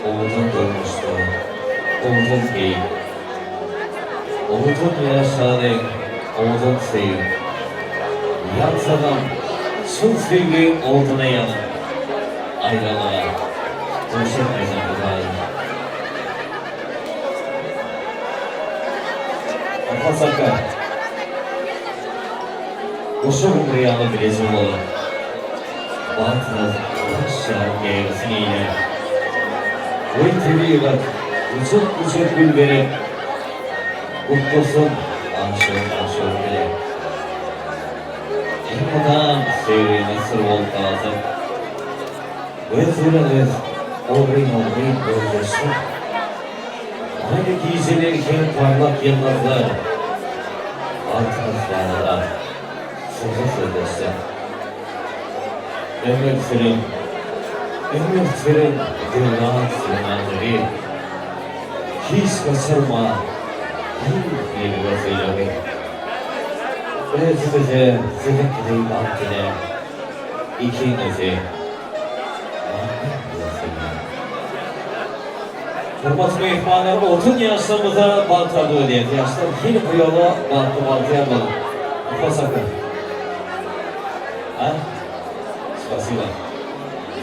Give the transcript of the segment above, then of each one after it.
Owadan durmuşda, owadan geýim. Owadan ýaşalyň, owadan söýüň. Ýansaňam, çyn söýgi oduna ýanyp, aýralyga duşetmesin Hudaýym. Hasaka, Goşa gumry ýaly bileje bolup, Bagtymyz daş ýaryp ýaýrasyn ile. Goý tebigat guçak-guçak gül berip, Gutlasyn aşygyň aşygy bile. Elmydam söýgimiz syr bolup galsyn. Göz bilen göz, ogryn-ogryn gözleşsin. Aýly gijeler hem parlak ýyldyzlar Bagtymyz barada syrly sözleşsin. Ömür sürün, ömür sürün döwran sürmänligi, Hiç gaçyrma bir biriňe sylagy. Özümize siziňki deý bagt diläp, Ikiňizi Rabbim bilen sylan. Hormatly myhmanlar, 30 ýaşlarymyza bagt arzuw edýäris. Ýaşlar hili bu ýola bagtly bagtyýar boluň. Yhlas aka. A? Spasiba.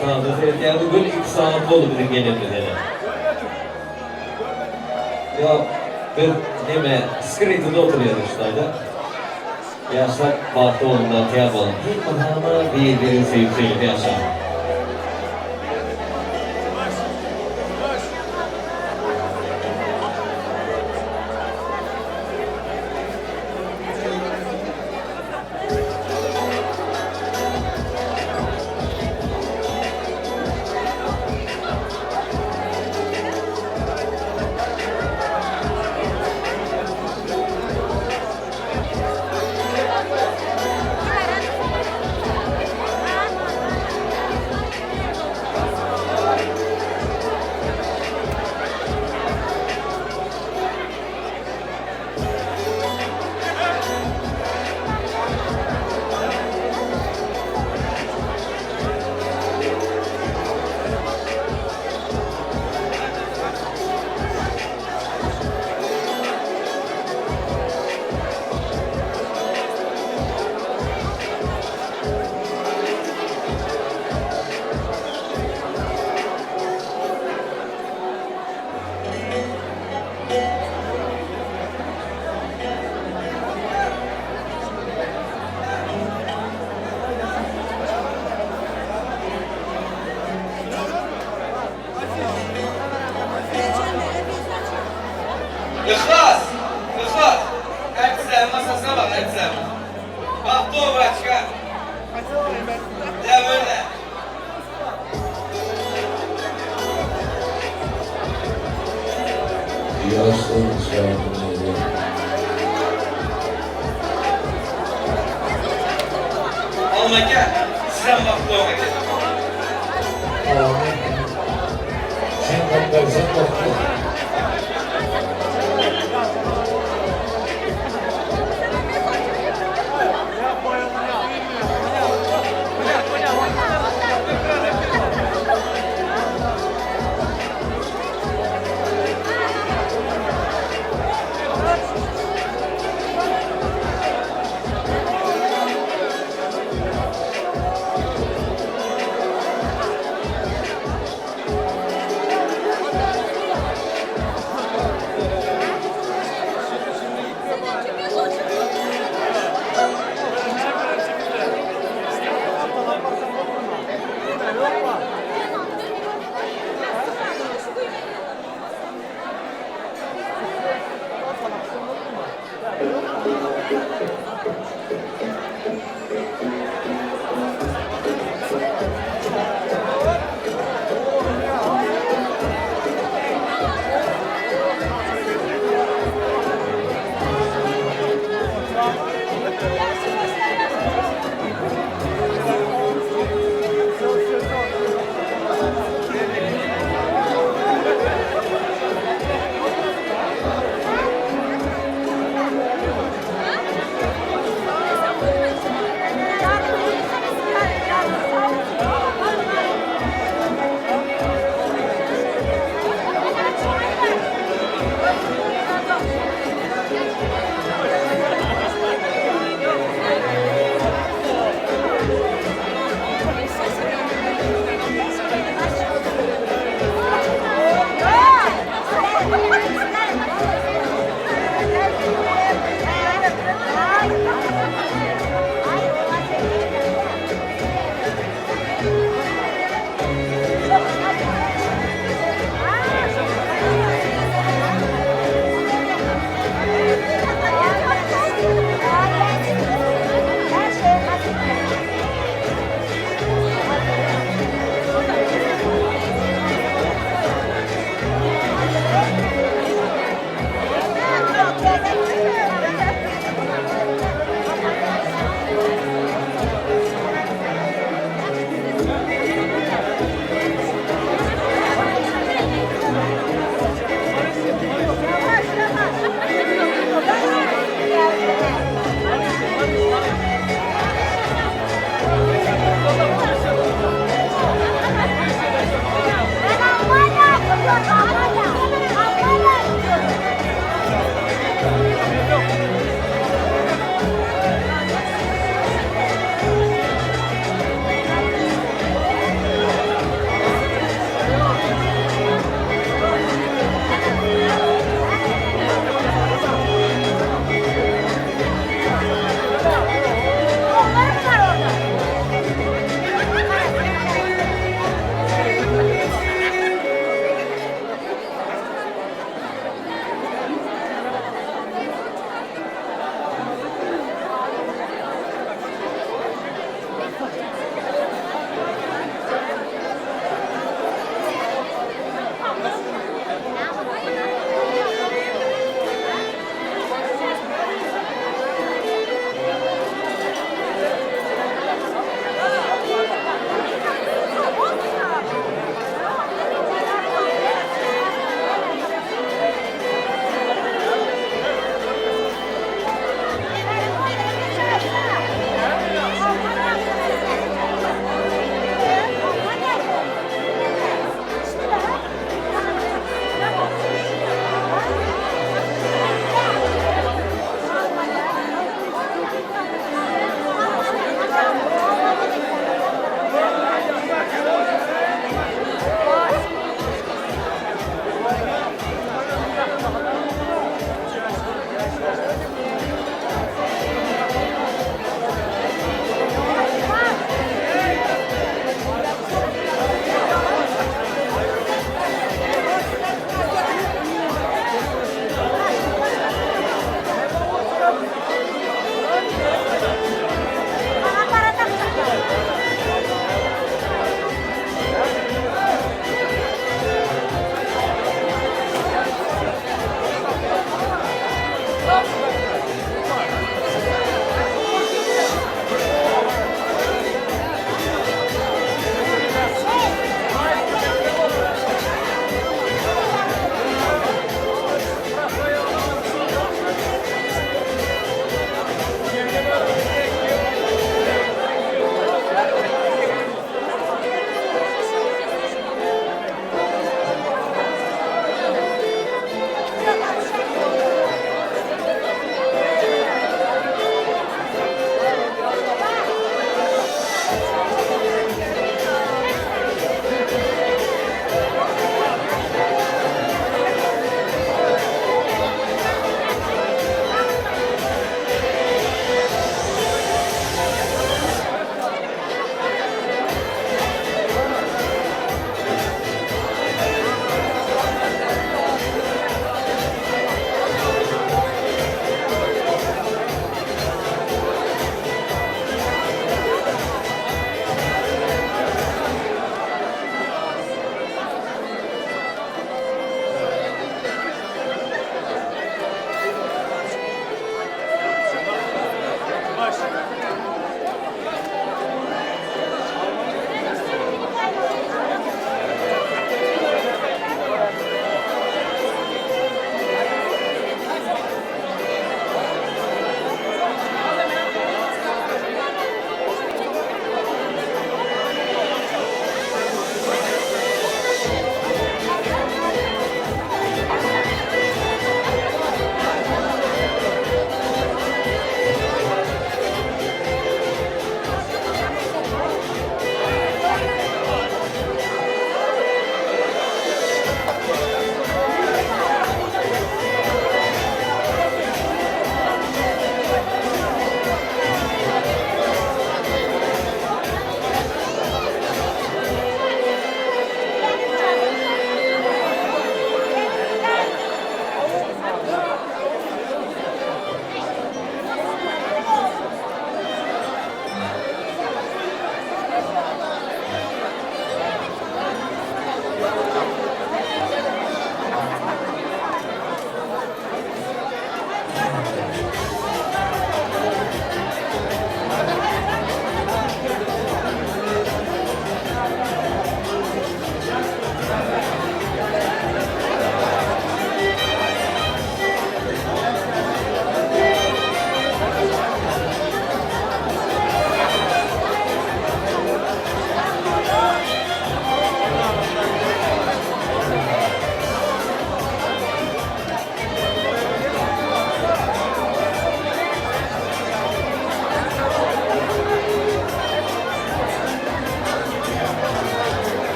Sagda seretýäňiz göni 2 sagat boldy biziň gelenimize. Ýok, biz neme, skrytyda oturýarys şu taýda. Ýaşlar bagtly boluň, bagtyýar boluň. Elmydama bir-birini söýüp-söýlüp ýaşaň. Yhlas! Yhlas! Äkisläň masasyna bak, äkisläň. Bagtly bol, braçka. Ýa böyle. Ýaşlygyň şadyýanlygy. Alma aka, sizem bagtly boluň aka. Amin. Sen baklarsan bagtly.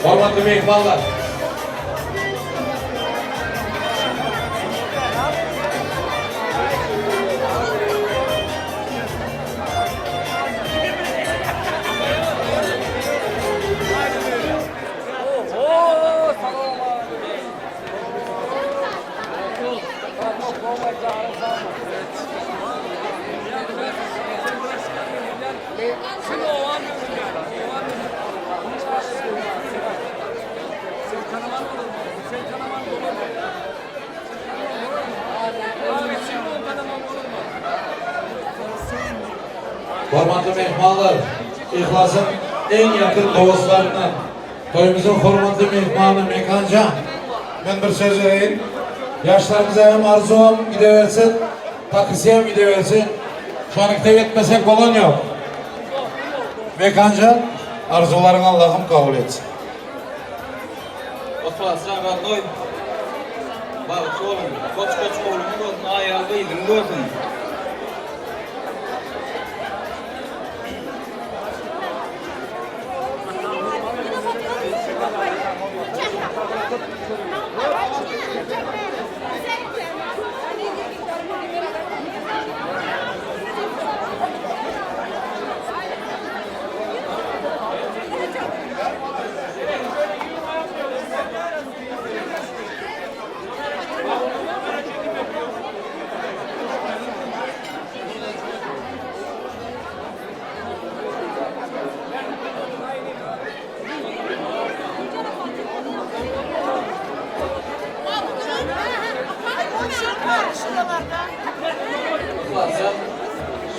Hormatly myhmanlar! Hormatly myhmanlar, Yhlasyň iň ýakyn dostlaryndan, toýumyzyň hormatly myhmany Mekanjan, men bir söz bereýin. Ýaşlarymyza hem arzuwam gidewersin, takysyam gidewersin. Şonykda ýetmesek bolan ýok. Mekanjan, arzuwlaryňy Allahym kabul etsin. Yhlasjan radnoý bagtly boluň goç goç ogluňyz bolsun aýal gyzyň bolsun.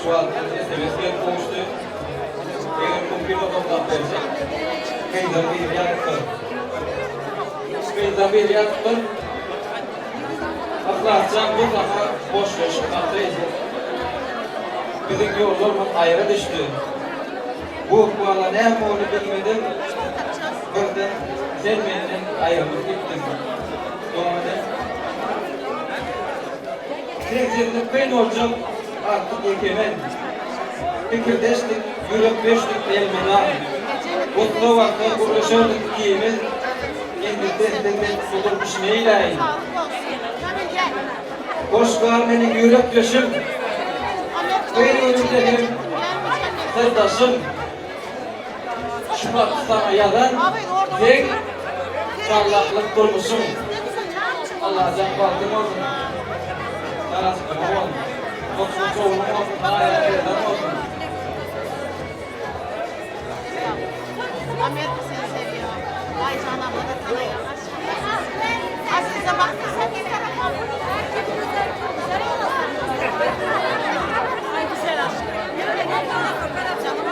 Şu wagt sms gelip gowuşdy. Eger mümkin bolsa okap berjek. Gyzlar biri ýazypdyr. Gyzlar biri ýazypdyr. Yhlasjan bu sapar boşlaşyp gaty. Biziň ýollarymyz aýra düşdi. Bu ykbala näme boldy bilmedim. Birden sen menden aýrylyp gitdiň. Dowam edem. Sensizlik kyn boljak artyk ýeke men. Pikirdeşdik, ýürekdeşdik elmydam. Gutlag wagtda gürleşerdik ikimiz. Indi sensiz men bu durmuşy neýläýin. Hoş gal meniň ýürekdeşim. Kyn günümde hem syrdaşym. Şu haty saňa ýazan seň sallahlyk durmuşyň. Allajan bagtyň bolsun. Garaşygyňa bol. Goşgy şowluň bolsun, haýyr perdan bolsun. Amerika seni seviyor. Aycan abla da tanıyor. Azize bak sen ne tarafa Ay güzel aşkım. Canım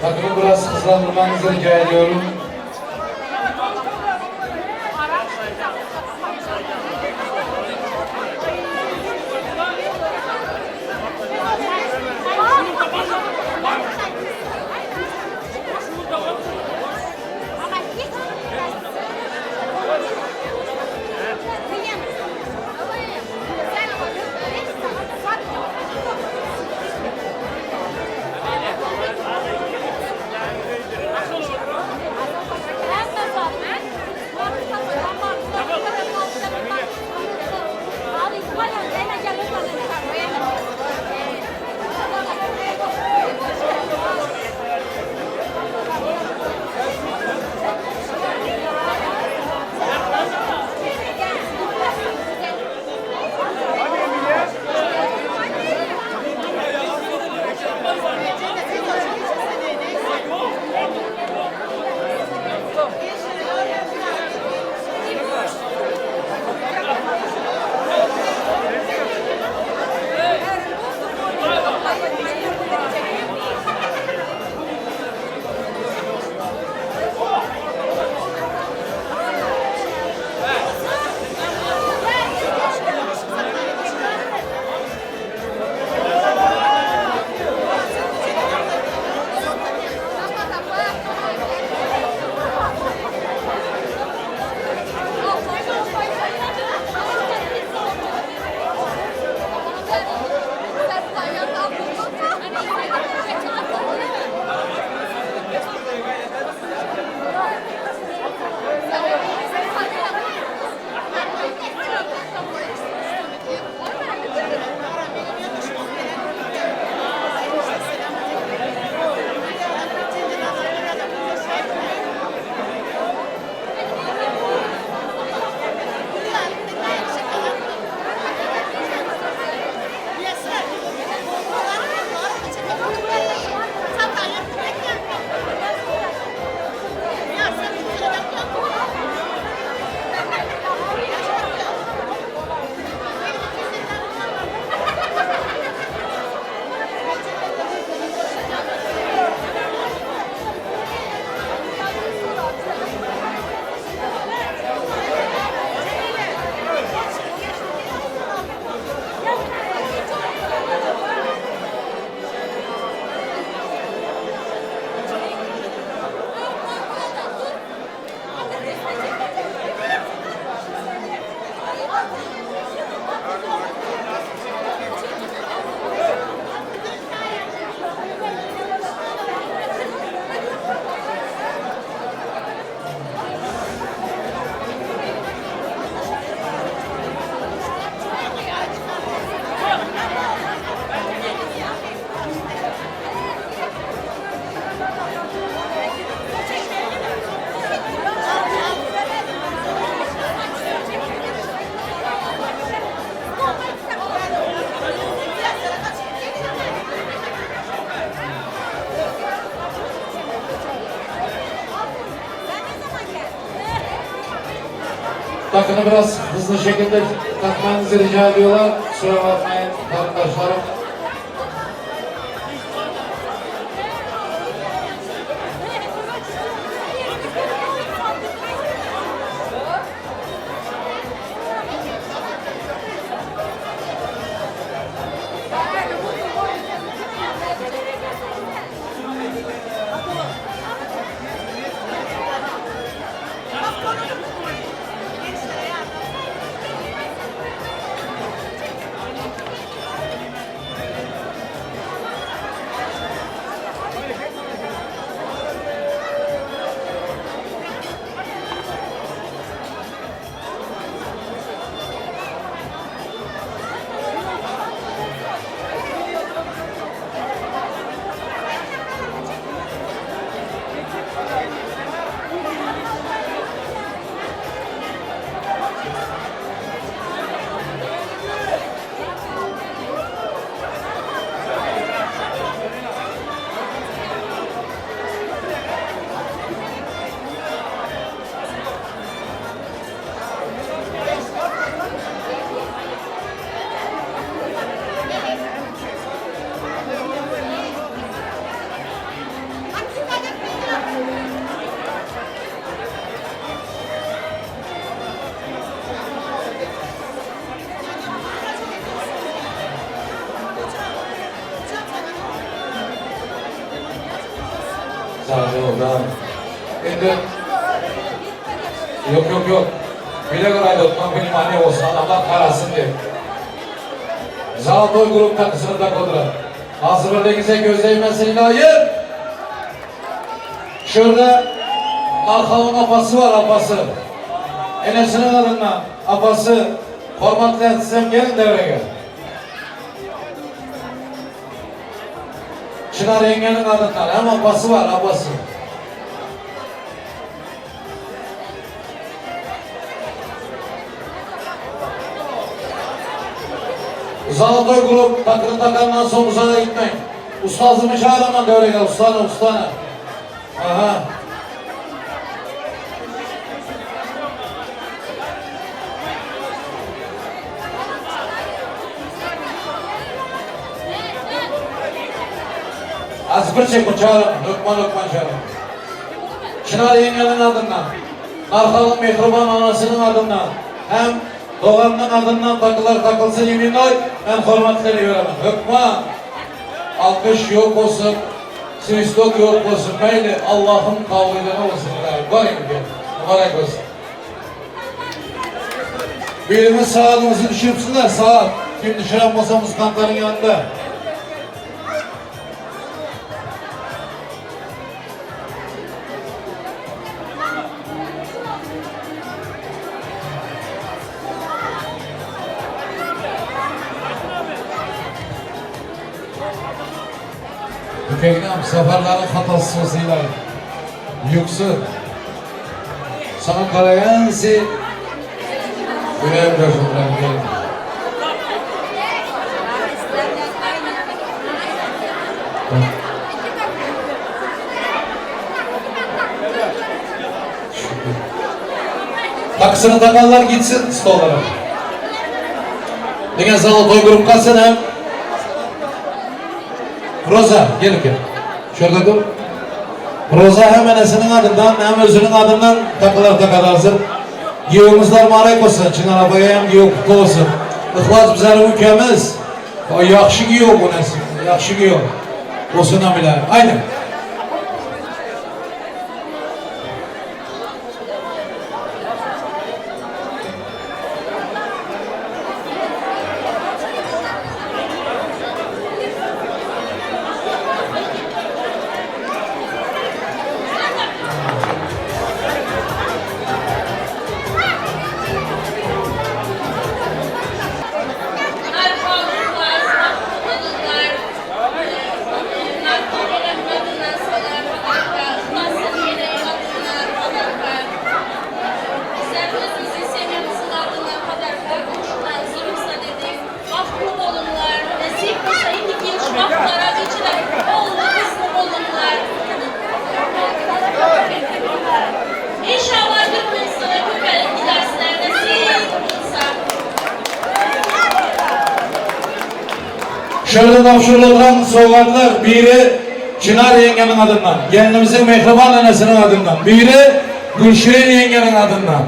Takımı biraz hızlandırmanızı rica ediyorum. Takını biraz hızlı şekilde takmanızı rica ediyorlar. Kusura bakmayın arkadaşlarım. Sağ ol, tamam. Endi Yok yok yok. Bile aýdyp benim anne olsun adamlar karasın diye. Zalatoy grup takısını da kodular. Hazır birliğinize gözleymesin ilahi. Şurada Arkalın apası var apası. Enesinin adından apası. Hormatlı etsem gelin devreye. Çınar yengenin adından hem apası var apası. Zalatoy grup takını takandan sonra uzağa gitmeyin. Ustazımı çağıramam devreye ustanı ustanı. Aha. Az bir çekin çağırın. Lokman lokman çağırın. Çınar yengenin adından, Narxalın mehriban anasının adından, hem doğanın adından takılar takılsın yeminler, ben hormatları göremem. Hökman, alkış yok olsun, svistok yok olsun, meyli Allah'ın kavliğine olsun. Var gibi, mübarek olsun. Birimiz saatimizi düşürsünler, saat. Kim düşüren olsa muskantların yanında. Mükegnam seferlerin hatasızıyla yüksün. Sana karayansi yüreğim coşulduran gelin. Takısını takanlar gitsin stollara. Degan zalotoy grup kalsın hem. Roza gel gel. Şurada dur. Roza hem enesinin adından hem özünün adından takılar takalarsın. Giyomuzlar mübarek olsun. Çınar abaya hem giyo kutlu olsun. İhlas bizlerin ülkemiz. O yaxşı giyo bu nesil. Yaxşı giyo. Olsun abiler. Aynen. Şöyle tabşyrylgan sowgatlar biri Çynar ýeňňeniň adyndan, gelnimiziň mähriban enesiniň adyndan, biri Gülşirin ýeňňeniň adyndan,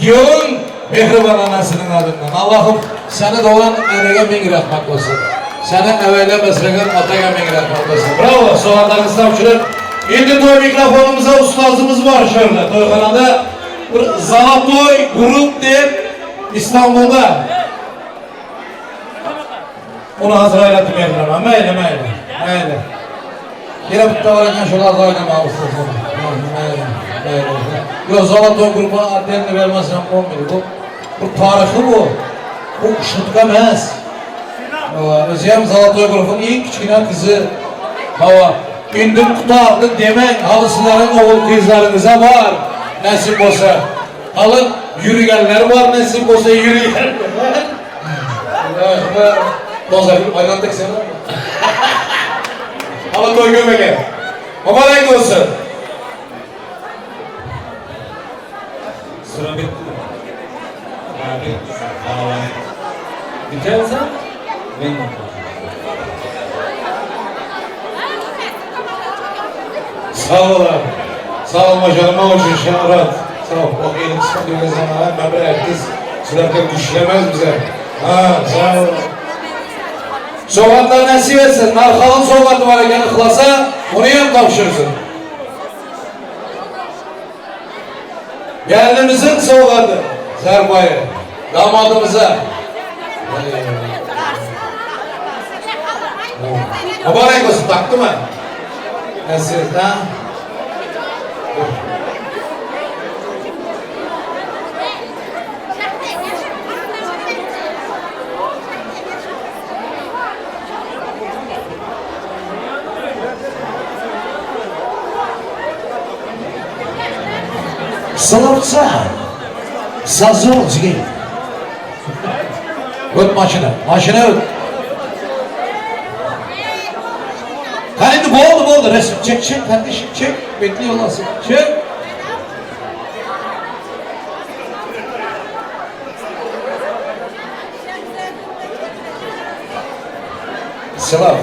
giýewiň mähriban enesiniň adyndan. Allahym seni dogan enege miň rahmet bolsun. Seni äwelem esregen ataga miň rahmet bolsun. Bravo, sowgatlaryňyzy tabşyryp, indi toý mikrofonymyza ustazymyz bar şöyle toýhanada bir zalatoý grup diýip Istanbulda. Ony hazir aýratyn berdiremän. Meýli, meýli. Meýli. Ýene bitta bar eken, şol az aýlamaga ussasy. Meýli, meýli. Ýok, Zolotoý grupa otdelni bermesem bolmaýdy. Bu bu taryhy bu. Bu şutka emas. Özem Zolotoý grupyň iň kiçgine gyzy. Hawa. Indi gutardy demäň, haly sizleriň ogul gyzlaryňyza bar, nesip bolsa. Haly ýürigenler bar, nesip bolsa ýürigenler. Bozar, ayran teksene. Hala toý gömege. Mübarek olsun. Sıra bitti mi? Ha, bitti. Biterse men Sağ ol abi. Sağ ol maşallah очень рад. Sağ ol. Bak elim sıkıntı zaman ben bir herkes sürekli güçlemez bize. Ha, sağ ol. Sowgatlar nesip etsin. Narhal'ın sowgatı var eken ıhlasa onu hem tapşırsın. Gelinimizin sowgatı. Zerbayı. Damadımıza. Mübarek olsun. Taktı mı? Nasip ha? Salavca. Sazı ol jigit. Öt maşına. Maşına öt. Qani endi bo'ldi, bo'ldi. Resim çek, çek kardeşim, çek. Bekliyorlar seni. Çek. Selam.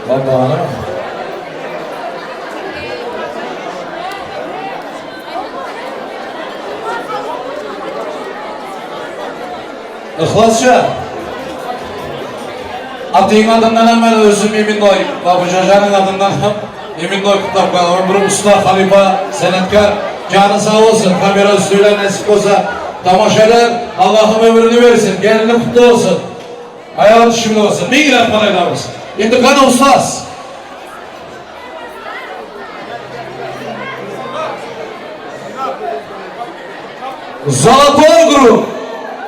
Baba. Ihlasça. Atyň adyndan hem men özüm iminnoý, Babujajanyn adyndan hem iminnoý kutlap goýalım. Bir usta, halypa, senetkar. Jany sag bolsun, kamera üstüyle nesip bolsa tamaşa eder. Allahym ömrüni bersin, gelini kutlu olsun. Aýagy düşümli bolsun. Miň rahmat aýdamyz. Indi gana ustaz. Zalatoy grup.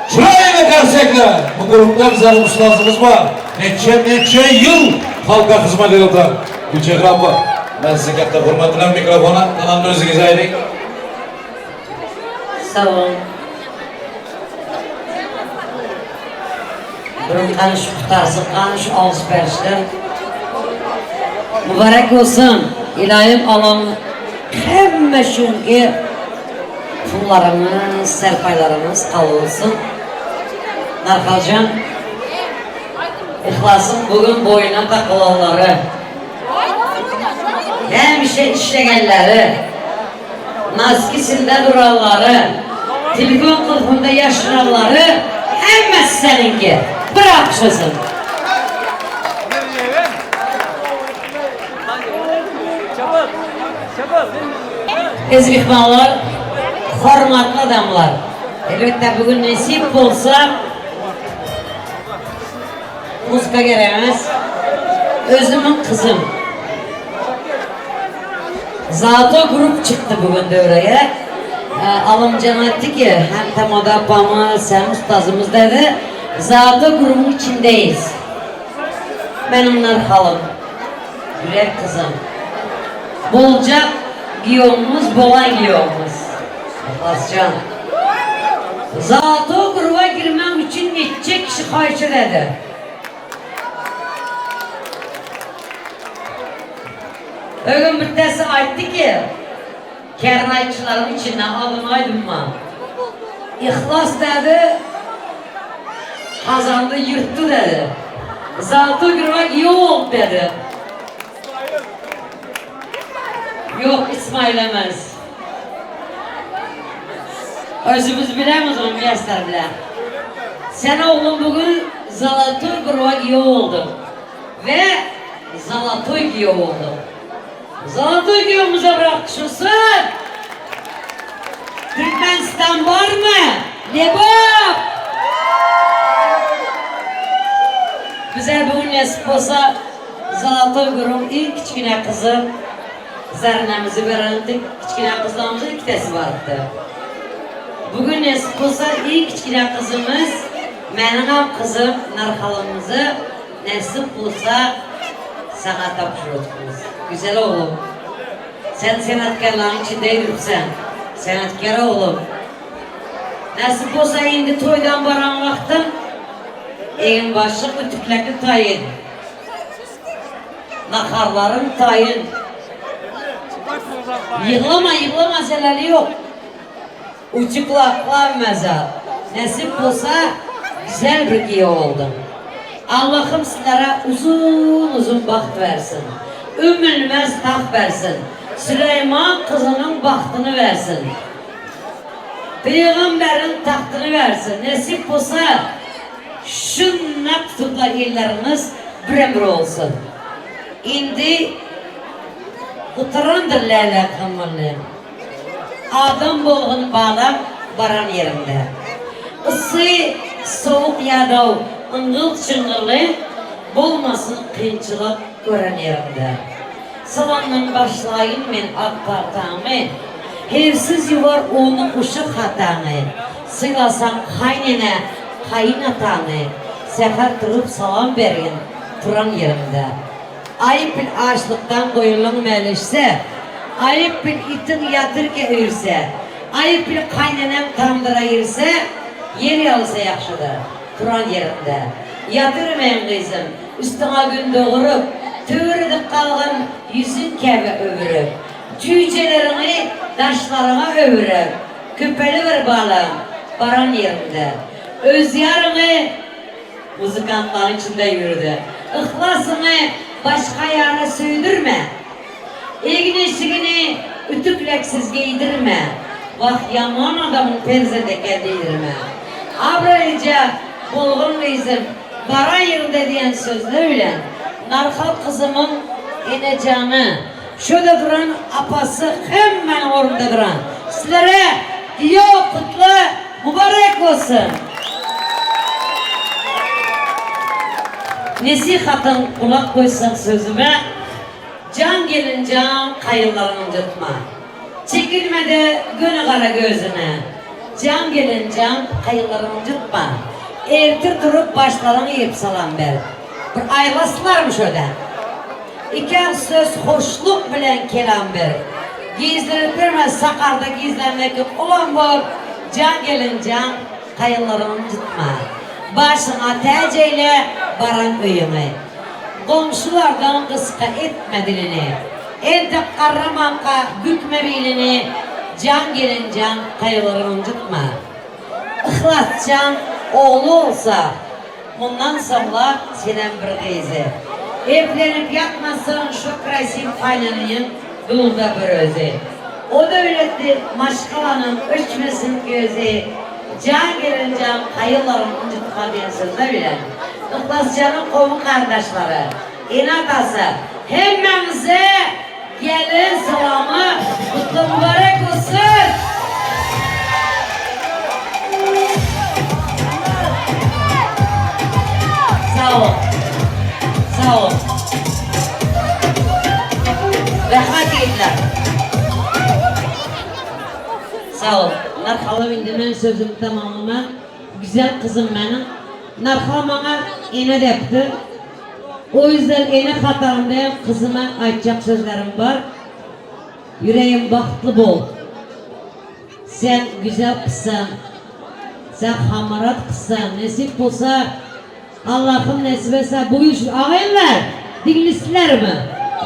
Şurayla karşıya. Bu grupta bizlerin ustazımız var. Neçe neçe yıl halka hizmet ediyor. Gülçehre abla. Ben sizi katta hürmetine mikrofona kanalını özünüze ayırın. Sağ ol. Burun qaniş qutarsın, qaniş alış-verişler. Mübarek olsun. İlahim Allah'ım hemme şunki pullarımız, serpaylarımız kabul olsun. Narxalcan, İhlasın bugün boyuna takılanları, hemişe işlegenleri, maskisinde duranları, telefon kılıfında yaşayanları, hemmesi seninki. Bırak sözüm. Aziz mehmonlar, hurmatli odamlar. Elbette bugün nesip bolsa muzika gerek emas. Özümün kızım. Zato grup çıktı bugün devreye. Ee, Alımcan aytdı ki hem tamada apamız hem ustazımız dedi. Zato grubun içindeyiz. Benim Narxalım, Güler kızım. Bolca giyomumuz, bolan giyomumuz. Ascan. Zato gruba girmem için neçe kişi. haýyş ededi. Ögün bittesi aýtdy ki, kernaýçylaryň içinde adyny aýdynma. Yhlas dedi, kazandy ýyrtdy dedi. Zaltoý girmek ýok dedi. Ýok, Ismail emes. Özümiz bilemiz ony Miýasser bilen. Sen oglum bu gün zalatoý gurba giýew bolduň. We zalatoý giýew bolduň. Zalatoý giýewimize bir alkyş bolsun! Türkmenistan barmy? Lebap! Bize bu gün nesip bolsa Zalatoý guruň iň kiçgine gyzy Zarynamyzy berendik, kiçgine gyzlarymyzyň ikitesi barypdy. Bu gün nesip bolsa iň kiçgine gyzymyz, meniňem gyzym Narhalymyzy nesip bolsa saňa tabşyrjykmyz. Güzel oglum, sen senatkarlaryň içinde ýürüpseň, senatkar oglum. Nesip bolsa indi toýdan baran wagtyň egin-başyň ütüklekli taýyn. Naharlaryň taýyn. Ýyglama, ýyglama zeleli ýok. Uçuklaklar mezar. Nesip bolsa güzel bir giýew bolduň. Allahym sizlere uzyn-uzyn bagt bersin. Ümülmez tagt bersin. Süleýman gyzynyň bagtyny bersin. Pygamberiň tagtyny bersin. Nesip bolsa şundak tutuplar elleriňiz bir ömür bolsun. Indi gutarandyr läle hymyly. Adam bolgun balam baran ýeriňde. Yssy, sowuk ýadaw, yňgyl-çyňgyly bolmasyn kynçylyk gören ýeriňde. Salamdan başlaýyn men ak pagtaňy, Hersiz ýuwar onuň uşak hataňy. Sylasaň kaýnene, kaýynataňy, Säher turup salam bergin turan ýeriňde. Aýyp bil açlykdan goýunlaň mäleşse, Aýyp bil itiň ýatyrka üýrse, Aýyp bil kaýneneň tamdyra girse, Ýer ýalsa ýagşydyr, turan ýeriňde. Ýatyrmaýyn gyzym, üstüňe gün doguryp, Töweredik galgyn ýüzüň käbä öwürip, Jüýjeleriňi daşlaryňa öwürip, Köpeliber balam, baran ýeriňde. Öz ýaryňy Muzykantlaryň içinde ýürdi. Yhlasyňy başga ýara söýdürme. Egin-eşigini ütükleksiz geýdirme. Wah, ýaman adamyň perzent eken diýdirme. Abraýlyja bolgun gyzym, baraýyn-da diýen sözler bilen Narhal gyzymyň enejany, şöde duran apasy hemmäniň ornunda duran sizlere giýew gutly Mübarek bolsun! Nesihatyň gulak goýsaň sözüme, Jan gelinjan kaýyllaryň ynjytma. Çekinmede göni gara gözüne, Jan gelinjan kaýyllaryň ynjytma. Ertir turup başlaryň egip salam ber. Bir aýrylaslarmy şöde? Ikä söz hoşluk bilen kelam ber. Gizlenip berme sakarda gizlenmeklik ulam bor, Jan gelin jan, gaýynlaryňy ynjytma. Başyňa täç eýle baran öýüňi. Goňşulardan gysga etme dilini. Entek garramanka bükme bilini, Jan gelin jan, gaýylaryňy ynjytma. Yhlasjan ogly bolsa, mundan soňla senem bir gyzy. Eplenip ýatmasyn şo krasiw kaýnanyň dulda bir özi. O döwletli maşgalanyň öçmesin gözi, Jan gelinjan kaýyllaryň ynjytma diýen sözler bilen Yhlasjanyň gowy garyndaşlary, ene-atasy hemmämize Gelin salamy gutly mübarek bolsun! Sag bol. Sag bol. Rahmet ýigitler. Sag bol. Narhal indi men sözümi tamamlaman. Güzel gyzym meniň. Narhal maňa ene depdi. O ýüzden ene hatarynda hem gyzyma aýtjak sözlerim bar. Ýüregim bagtly bol. Sen güzel gyzsaň. Sen hamarat gyzsaň. Nesip bolsa. Allahym nesip etse bu ýyl şu agayynlar diňlisizlermi?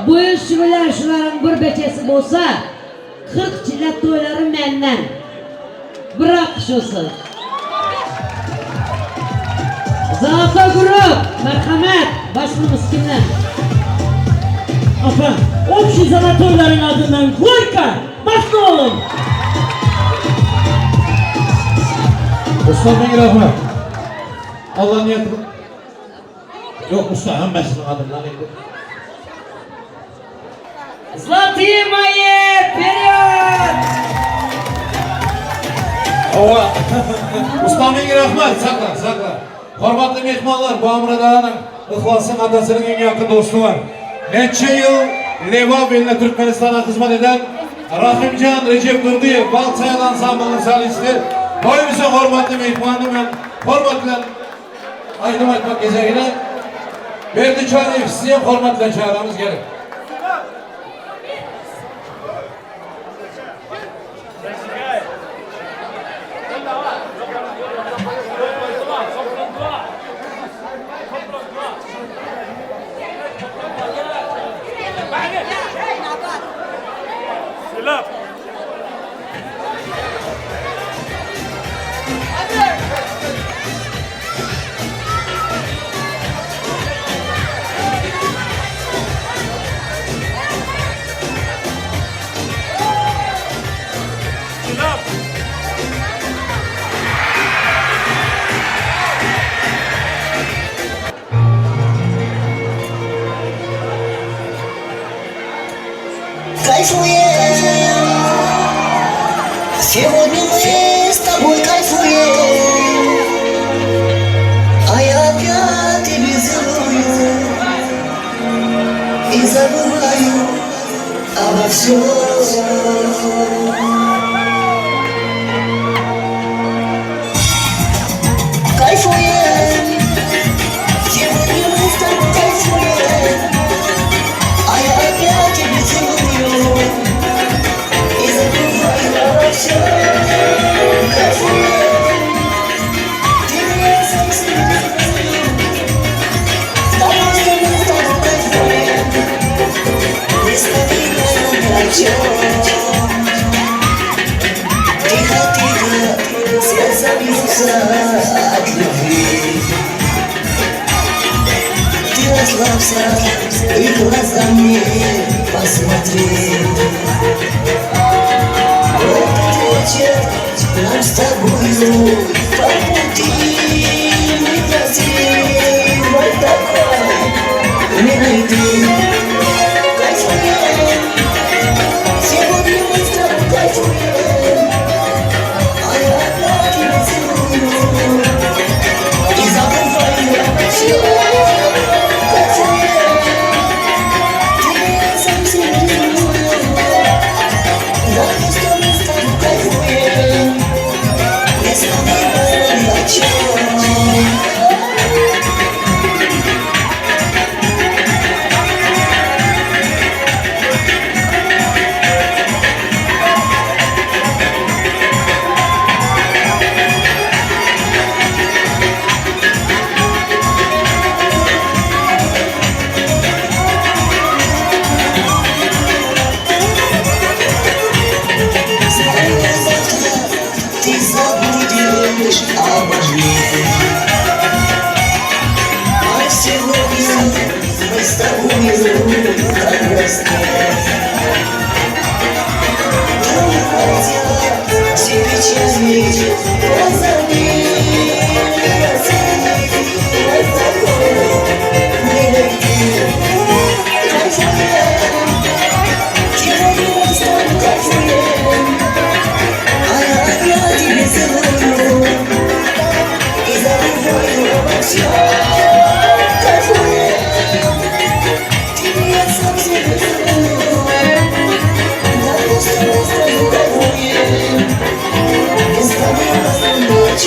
Bu ýyl şu bilen şularyň bir beçesi bolsa 40 çile toýlary menden. Bir alkyş bolsun. Zalatoý grup, merhamet, başlymyz kimden? Apa, общий zalatoýlaryň adyndan Gorka, başly boluň! Usta ming rahmat. Allah niyeti... Yok usta hemmesinin adından indi. Zlotiye moýi, wperýod! Ova. Usta ming rahmat. Sakla, sakla. Hormatly myhmanlar, bu Amradanyň Yhlasyň atasynyň iň ýakyn dosty bar. Näçe ýyl Lebap iline Türkmenistana hyzmat eden Rahymjan Rejepdurdyýew Bagt Saýat ansamblynyň solisti. Toýumyzyň hormatly myhmany men hormat bilen aýdym aýtmak gezegine Berdi Çaryýew sizi hem hormat bilen çagyramyz geliň. Кайфуем, сегодня мы с тобой кайфуем, а я опять тебя целую и забываю обо всем. Кайфуем, сегодня мы с тобой кайфуем, а я опять тебя целую и забываю обо всем. Кайфуем, ты меня совсем не Да просто мы с тобой кайфуем, не вспоминаем ни о чем. Тихо, тихо, сердце бьется от любви. Ты расслабься и в глаза мне посмотри. В этот вечер нам с тобою по пути некрасивой такой не найти. Кайфуем, сегодня мы с тобой кайфуем, а я опять тебя целую и забываю обо всем. Кайфуем, ты меня совсем не Да просто мы с тобой кайфуем, не вспоминаем ни о чем. Знаю, завтра ты забудешь обо мне. А сегодня мы с тобою как во сне. Уходя, все печали позабыли, красивой такой не найти. Кайфуем, сегодня мы с тобой кайфуем, а я опять тебя целую и забываю обо всем. Кайфуем, ты меня совсем не целую. Да просто мы с тобой кайфуем, не вспоминаем ни о